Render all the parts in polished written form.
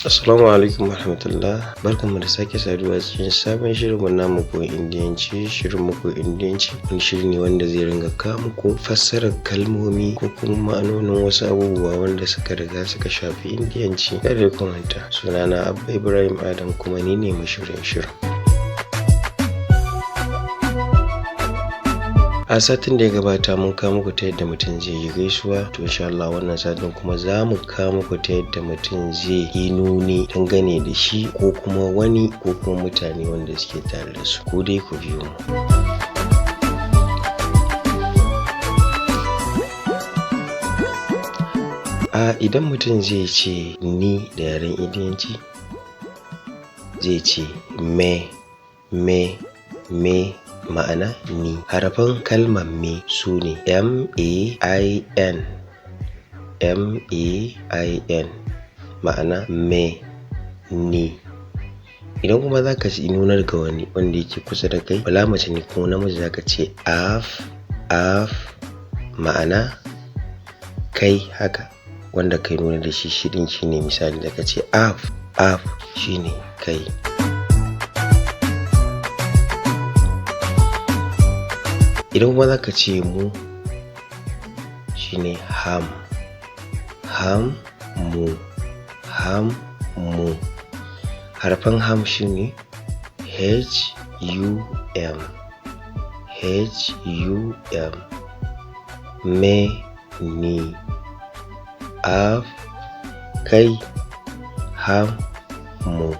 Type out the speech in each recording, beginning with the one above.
Assalamu alaikum warahmatullah. Barkanmu da sake saduwa cikin sabon shirinmu na mu koyi Indiyanci. Shirin mu koyi Indiyanci wani shiri ne wanda zai ringa kawo muku fassarar kalmomi ko kuma ma'anonin wasu abubuwa wanda suka riga suka shafi Indiyanci. Kada ku manta, sunana Abba Ibrahim Adam, kuma ni ne mashirin shirin. A satin da ya gabata mun kawo muku ta yadda mutum zai yi gaisuwa. To, insha Allah wannan satin kuma za mu kawo muku ta yadda mutum zai yi nuni dangane da shi ko kuma wani ko kuma mutane wanda suke tare da su. Ku dai ku biyo mu. A idan mutum zai ce "ni" da yaren Indiyanci, zai ce "me", "me", "me", ma'ana ni. Harafan kalmar "me" su ne M A I N, M A I N, ma'ana me, ni. Idan kuma za ka nunar ga wani wanda yake kusa da kai, wala mace ne ko namiji, za ka ce "aap", "aap", ma'ana kai haka, wanda kai nuna da shi, shi ɗin shine. Misali, da ka ce "aap", "aap" shine kai. Idan kuma za ka ce "mu" shine "hum", "hum", mu, "hum", mu. Harafan "hum" shine H U M, H U M. Me, ni; aap, kai; hum, mu.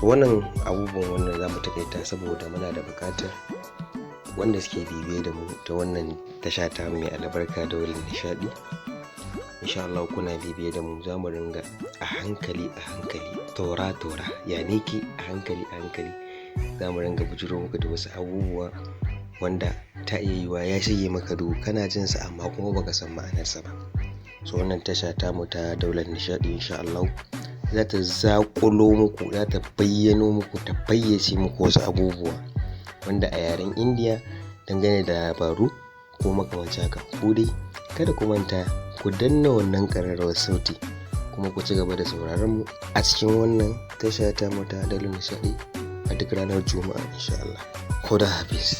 So wannan abubuwan wannan za mu taƙaita saboda muna da buƙatar wanda suke bibiye da mu ta wannan tasha ta mai albarka, Daular Nishaɗi. Insha Allah kuna bibiye da mu, za mu ringa a hankali a hankali, tora tora, ya ki a hankali a hankali, za mu ringa bujuro muku da wasu abubuwa wanda ta iya yiwuwa ya shige maka duhu, kana jin sa amma kuma baka san ma'anarsa ba. So wannan tasha tamu ta Daular Nishaɗi, insha Allah za ta zaƙulo muku, za ta bayyano muku, ta fayyace muku wasu abubuwa wanda a yaren Indiya dangane da labaru ko makamancin haka. Ku dai kada ku manta ku danna wannan ƙararrawar sauti, kuma ku ci gaba da sauraron mu a cikin wannan tasha tamu ta Daular Nishaɗi a duk ranar Juma'a, insha Allah. Khuda Hafiz.